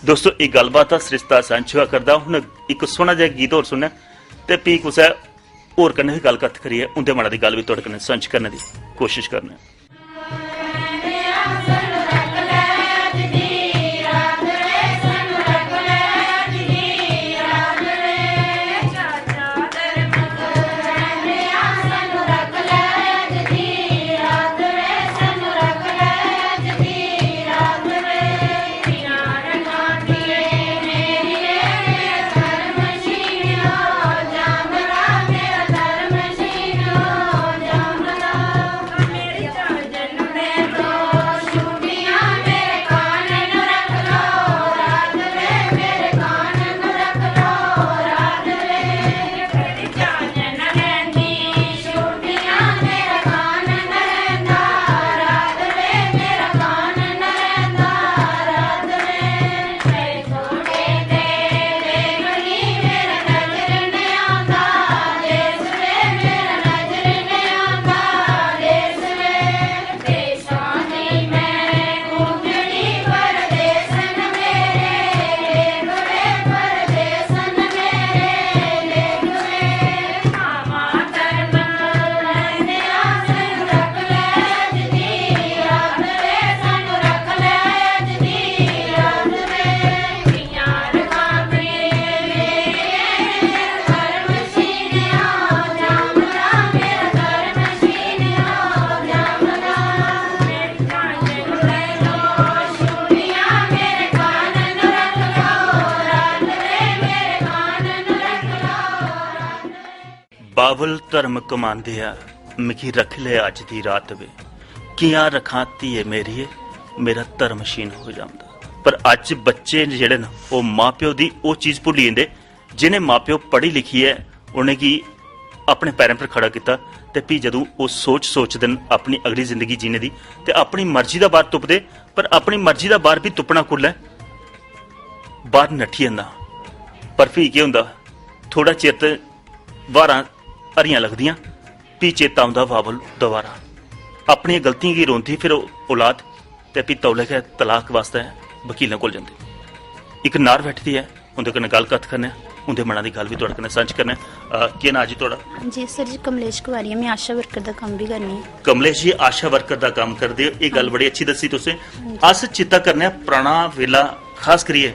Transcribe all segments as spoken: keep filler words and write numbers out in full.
दोस्तो, एह् गल्लबात दा सरिस्ता सांझा करदा। हुन इक सोह्ना जेहा गीत होर सुनने ते फ्ही कुसै होर कन्नै बी गल्ल कत्थ करियै उं'दे मना दी गल्ल बी थुआढ़े कन्नै सांझी करने दी कोशिश करने आं। बावल धर्म कमांदे आ, मिगी रक्खी ले अज्ज दी रात वे। कि'यां रक्खां धीए मेरिये, मेरा धर्म क्षीण हो जांदा। पर अज्ज बच्चे जेह्ड़े न, ओह् मां-प्यो दी ओह् चीज भुल्ली जंदे, जि'नें मां-प्यो पढ़ी लिखियै उ'नेंगी अपने पैरें पर खड़ा कीता, ते फ्ही जदूं ओह् सोच सोचदे न अपनी अगली जिंदगी जीने दी, ते अपनी मर्जी दा बार तुपदे, पर अपनी मर्जी दा बार बी तुप्पना कुल्लै? बार नट्ठी जंदा। पर फ्ही केह् होंदा, थोड़ा चिर ते ब्हारां हरियां लगदियां, फ्ही चेता औंदा बाबल दोबारा। अपनियें गलतियें गी रोंदी फिर औलाद, ते फ्ही तौले गै तलाक वास्तै वकीलें कोल जंदे। इक नार बैठी दी ऐ, उं'दे कन्नै गल्ल कत्थ करने आं, उं'दे मना दी गल्ल बी थुआढ़े कन्नै सांझी करने आं। अ, केह् नांऽ जी थुआढ़ा? जी सर जी, कमलेश कुमारी ऐ, में आशा वर्कर दा कम्म बी करनी आं। कमलेश जी, आशा वर्कर दा कम्म करदे ओ, एह् गल्ल बड़ी अच्छी दस्सी तुसें। अस चिंता करने आं, पराना वेला खास करियै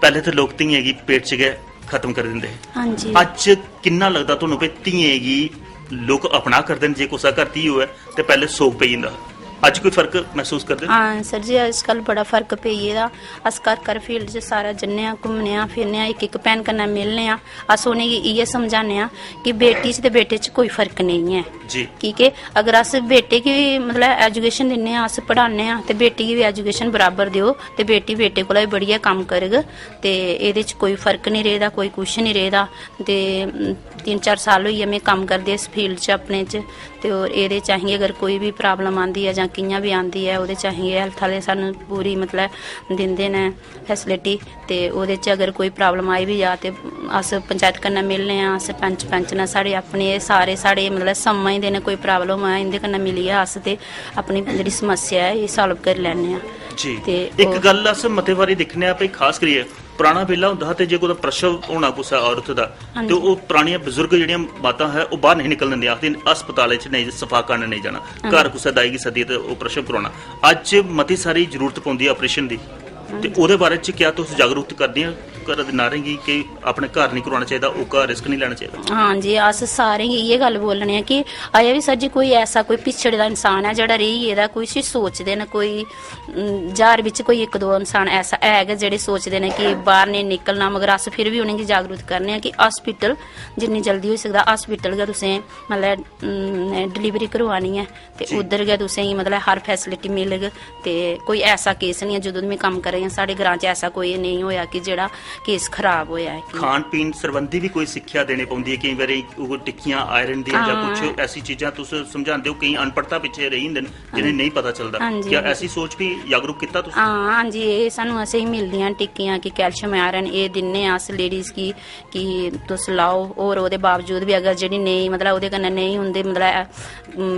पैह्ले ते लोक धियें गी पेट च गै खत्म करी दिंदे हे। हां जी। अज्ज किन्ना लगदा तुहानू भई धियें गी लोक अपना करदे न? जे कुसै घर धी होऐ ते पैह्ले सोग पेई जंदा हा। अज्ज कोई फर्क मसूस करदे ओ? हां सर जी, अज्जकल बड़ा फर्क पेई गेदा। अस घर घर फील्ड च सारा जन्ने आं, घूमने आं, फिरने आं, इक इक भैन कन्नै मिलने आं। अस उ'नेंगी इ'यै समझाने आं कि बेटी च ते बेटे च कोई फर्क नेईं ऐ। जी। की के अगर अस बेटे गी, मतलब, एजुकेशन दिन्ने आं, अस पढ़ाने आं, ते बेटी गी बी एजुकेशन बराबर देओ, ते बेटी बेटे कोला बी बढ़ियै कम्म करग। ते एह्दे च कोई फर्क निं रेह्दा, कोई कुछ निं रेह्दा। ते, उम, तिन्न चार साल होई गे में कम्म करदे इस फील्ड च अपने च। ते होर एह्दे च असेंगी अगर कोई बी प्रॉब्लम आंदी ऐ जां कि'यां बी आंदी ऐ, ओह्दे च असेंगी हेल्थ आह्ले सानूं पूरी, मतलब, दिंदे न फैसिलिटी। ते ओह्दे च अगर कोई प्रॉब्लम आई बी जा ते अस पंचैत कन्नै मिलने आं, सरपैंच पैंच न साढ़े अपने, एह् सारे साढ़े, मतलब, समझदे न। कोई प्रॉब्लम ऐ, इं'दे कन्नै मिलियै अस ते अपनी जेह्ड़ी समस्या ऐ, एह् सॉल्व करी लैन्ने आं। जी। ते इक होर गल्ल अस मते बारी दिक्खने आं भई, खास करियै पराना बेल्ला होंदा हा ते जे कुतै प्रसव होना कुसै औरत दा, हां ते जी। ओह् परानियां बजुर्ग जेह्ड़ियां मातां हां, ओह् बाह्र नेईं निकलन दिंदियां, आखदियां न, "अस्पतालै च नेईं, सफा करन नेईं जाना, हां घर जी। कुसै दाई गी सद्दियै ते ओह् प्रसव करोआना।" अज्ज मती सारी जरूरत पौंदी ऐ ऑपरेशन दी, हां ते जी। ओह्दे बारे च क्या तुस जागरूक करदियां घरै दे नारें गी कि अपने घर निं करोआना चाहिदा, ओह्का रिस्क निं लैना चाहिदा? हां जी, अस सारें गी इ'यै गल्ल बोलने आं कि अजें बी सर जी कोई ऐसा कोई पिछड़े दा इंसान ऐ जेह्ड़ा रेही गेदा, कोई उसी सोचदे न, कोई, उम, ज्हार बिच्च कोई इक दो इंसान ऐसा है गै जेह्ड़े सोचदे न कि बाह्र नेईं निकलना, मगर अस फिर बी उ'नेंगी जागरूक करने आं कि हॉस्पिटल जिन्नी जल्दी होई सकदा हॉस्पिटल गै तुसें, मतलब, उम, डिलीवरी करवानी ऐ। ते जी। उद्धर गै तुसेंगी, मतलब, हर फैसिलिटी मिलग। ते कोई ऐसा केस निं ऐ, जदूं दी में कम्म करा दी आं, साढ़े ग्रां च ऐसा कोई नेईं होएआ कि जेह्ड़ा केस खराब होया ऐ कि खान पीन सरबंधी बी कोई सिक्खेआ देने पौंदी ऐ? केईं बारी ओह् टिक्कियां आयरन दियां जां हां। कुछ ऐसी चीजां तुस समझांदे ओ, केईं अनपढ़ता पिच्छे रेही जंदे न जि'नें नेईं पता चलदा। हां जी, क्या हां जी। ऐसी सोच भी जागरूक कीता तुस? हां, हां जी, एह् सानूं असेंगी मिलदियां टिक्कियां कि कैल्शियम आयरन एह् दिन्ने आं अस लेडीज गी कि तुस लाओ। होर ओह्दे बावजूद बी अगर जेह्ड़ी नेईं, मतलब, ओह्दे कन्नै नेईं उं'दे, मतलब,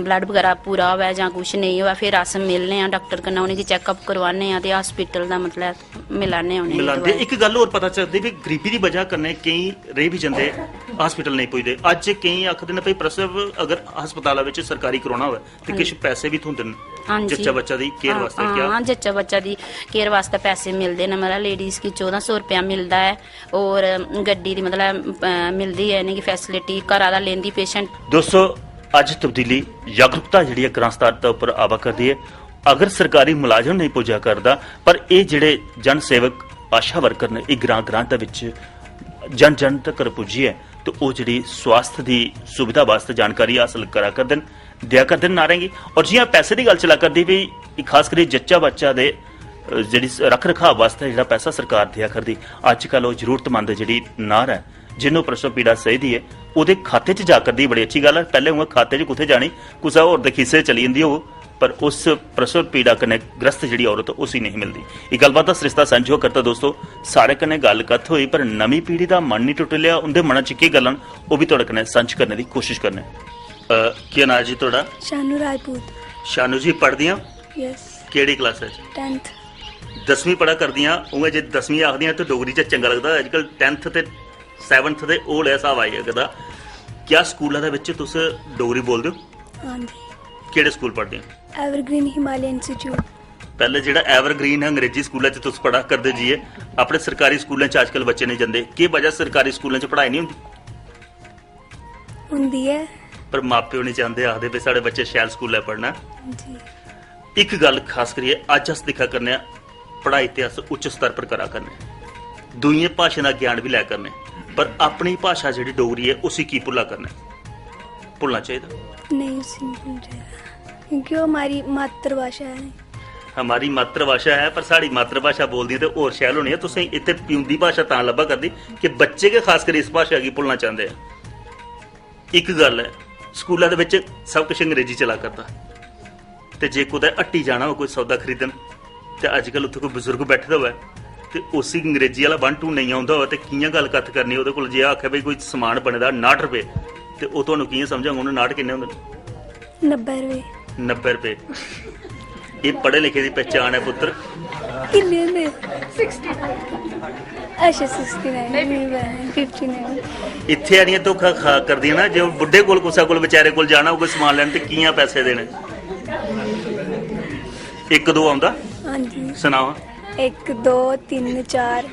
ब्लड बगैरा पूरा होऐ जां कुछ नेईं होऐ, फिर अस मिलने आं डाक्टर कन्नै, उ'नेंगी चैकअप करवाने आं ते हॉस्पिटल दा, मतलब, मिलाने आं उ'नेंगी मिलांदे। दोआई। इक गल्ल होर पता चलदी भी गरीबी दी बजह कन्नै केईं रेही बी जंदे, हॉस्पिटल नेईं पुजदे। अज्ज केईं आखदे न भई प्रसव अगर हस्पताला बिच सरकारी कराना होऐ ते किश पैसे बी थ्होंदे न हां जी। जच्चा बच्चा दी केयर हां, वास्तै क्या? हां, जच्चा बच्चा दी केयर वास्तै पैसे मिलदे न, मतलब, लेडीज गी चौदां सौ रपेआ मिलदा ऐ। और गड्डी दी, मतलब, अ, मिलदी ऐ इ'नेंगी फैसिलिटी, घरा दा लेंदी पेशेंट। दोस्तो, अज्ज तब्दीली, जागरूकता जेह्ड़ी ऐ ग्रां स्तर दे उप्पर आवा करदी ऐ। अगर सरकारी मुलाजम नेईं पुज्जा करदा, पर एह् जेह्ड़े जन सेवक, आशा वर्कर न, एह् ग्रां ग्रां दे बिच जन जन तगर पुज्जियै ते ओह् जेह्ड़ी स्वास्थ दी सुविधा वास्तै जानकारी हासल करा करदे न, देआ करदे न नारें गी। और जि'यां पैसे दी गल्ल चला करदी, भी खास करियै जच्चा बच्चा दे, अ, जेह्ड़ी स-, रक्ख रखाव वास्तै जेह्ड़ा पैसा सरकार देआ करदी, अज्जकल ओह् जरूरतमंद जेह्ड़ी नार ऐ, जिन्नू प्रसव पीड़ा सही दी ऐ, ओह्दे खाते च जा करदी, बड़ी अच्छी गल्ल ऐ। पैह्लें उ'आं खाते च कुत्थै जानी, कुसै होर दे खीसे च चली जंदी होग, पर उस प्रसव पीड़ा कन्नै ग्रस्त जेह्ड़ी औरत, उसी नेईं मिलदी। एह् गल्लबात दा सरिस्ता सांझा करता दोस्तो, सारे कन्नै गल्ल कत्थ होई, पर नमीं पीढ़ी दा मन निं टुट्टी लेआ, उं'दे मनै च केह् गल्लां न, ओह् बी थुआढ़े कन्नै सांझ करने दी कोशिश करने। अ, केह् नांऽ जी थुआढ़ा? शानू राजपूत। शानू जी, पढ़दियां? यस। केह्ड़ी क्लासा च? टैंथ। दसमीं पढ़ा करदियां, उ'आं जे दसमीं आखदियां ते डोगरी च चंगा लगदा, अजकल टैंथ ते सैवंथ ते ओह् लेआ स्हाब आई सकदा। क्या स्कूला दे बिच तुस डोगरी बोलदे ओ? हां जी। केह्ड़े स्कूल पढ़दे ओ? Evergreen Himalaya institute. पैह्ले जेह्ड़ा एवरग्रीन हा अंग्रेजी स्कूला च तुस पढ़ा करदे जाइयै, अपने सरकारी स्कूलें च अजकल बच्चे नेईं जंदे। केह् वजह सरकारी स्कूलें च पढ़ाई नेईं होंदी? होंदी ऐ। पर मां-प्यो निं चांह्दे, आखदे भी साढ़े बच्चे शैल स्कूलै पढ़ना। जी। इक गल्ल खास करियै अज्ज अस दिक्खा करने आं, पढ़ाई ते अस उच्च स्तर पर करा करने, दूइयें भाशाएं दा ज्ञान बी लै करने, पर अपनी भाशा जेह्ड़ी डोगरी ऐ, उसी की भुल्ला करने? भुल्लना चाहिदा? नेईं, उसी नेईं भुल्लना चाहिदा, क्योंकि ओह् हमारी मातृभाशा है। हमारी मातृभाशा है, पर साढ़ी मातृभाशा बोलदी ते होर शैल होनी ऐ। तुसें इत्थै प्यूंदी भाशा तां लब्भा करदी कि बच्चे गै खास करी इस भाशा गी भुल्लना चांह्दे आ। इक गल्ल ऐ, स्कूला दे बिच सब किश अंग्रेजी चला करदा, ते जे कुतै हट्टी जाना होऐ कोई सौदा खरीदन, ते अजकल उत्थै कोई बजुर्ग बैठे दा होऐ, ते उसी अंग्रेजी आह्ला वन टू नेईं औंदा होऐ, ते कि'यां गल्ल कत्थ करनी ओह्दे कोल? जे आखै, "भाई, कोई समान बने दा नाह्ठ रपेऽ", ते ओह् तुहानू कि'यां समझाङन, उ'नें नाह्ठ किन्ने होंदे न? नब्बै रपेऽ। नब्बै रपेऽ। एह् पढ़े लिखे दी पहचान ऐ पुत्तर। किन्ने होंदे? सिक्सटी। अच्छा, सिक्सटी नाइन, मिगी पता निं, फिफ्टी नाइन। इत्थै आनियै धोखा खा करदियां ना, जे ओह् बुड्ढे कोल, कुसै कोल, बेचारे कोल जाना होऐ कोई समान लैन, ते कि'यां पैसे देने? इक दो औंदा? हां जी। सनाओ। इक, दो, तिन्न, चार,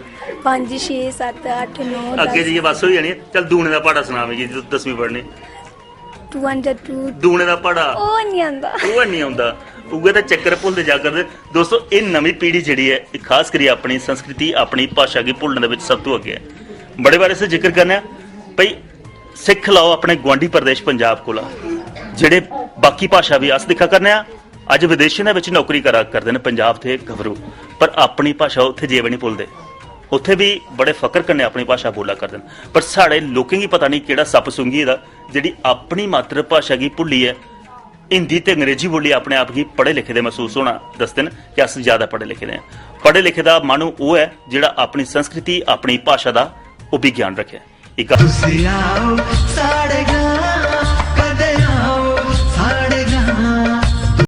पंज, छे, सत्त, अट्ठ, नौ, अग्गें दस। जाइयै बस होई जानी ऐ। चल, दूने दा प्हाड़ा सना मिगी, तूं दसमीं पढ़नी। टू वन जा टू। दूने दा प्हाड़ा। ओह् निं आंदा। ओह् निं आंदा। उ'ऐ ते चक्कर भुलदे जा करदे। दोस्तो, एह् नमीं पीढ़ी जेह्ड़ी ऐ, एह् खास करियै अपनी संस्कृति, अपनी भाशा गी भुल्लने दे बिच सब तों अग्गें ऐ। बड़े बारी अस जिक्र करने आं, भई, सिक्ख लैओ अपने गुआंढी प्रदेश पंजाब कोला, जेह्ड़े बाकी भाशा बी अस दिक्खा करने आं। अज्ज विदेशें दे बिच नौकरी करा करदे न पंजाब दे गभरू, पर अपनी भाशा उत्थै जाइयै बी निं भुलदे। उत्थै बी बड़े फकर कन्नै अपनी भाशा बोला करदे न। पर साढ़े लोकें गी पता निं केह्ड़ा सप्प सूंघी गेदा, जेह्ड़ी अपनी मातृभाशा गी भुल्लियै हिंदी ते अंग्रेजी बोलियै अपने आप गी पढ़े लिखे दे मसूस होना दसदे न कि अस ज्यादा पढ़े लिखे दे आं। पढ़े लिखे दा माह्नू ओह् ऐ जेह्ड़ा अपनी संस्कृति, अपनी भाशा दा ओह् बी ज्ञान रक्खै। इक तुसी आओ साढ़े ग्रां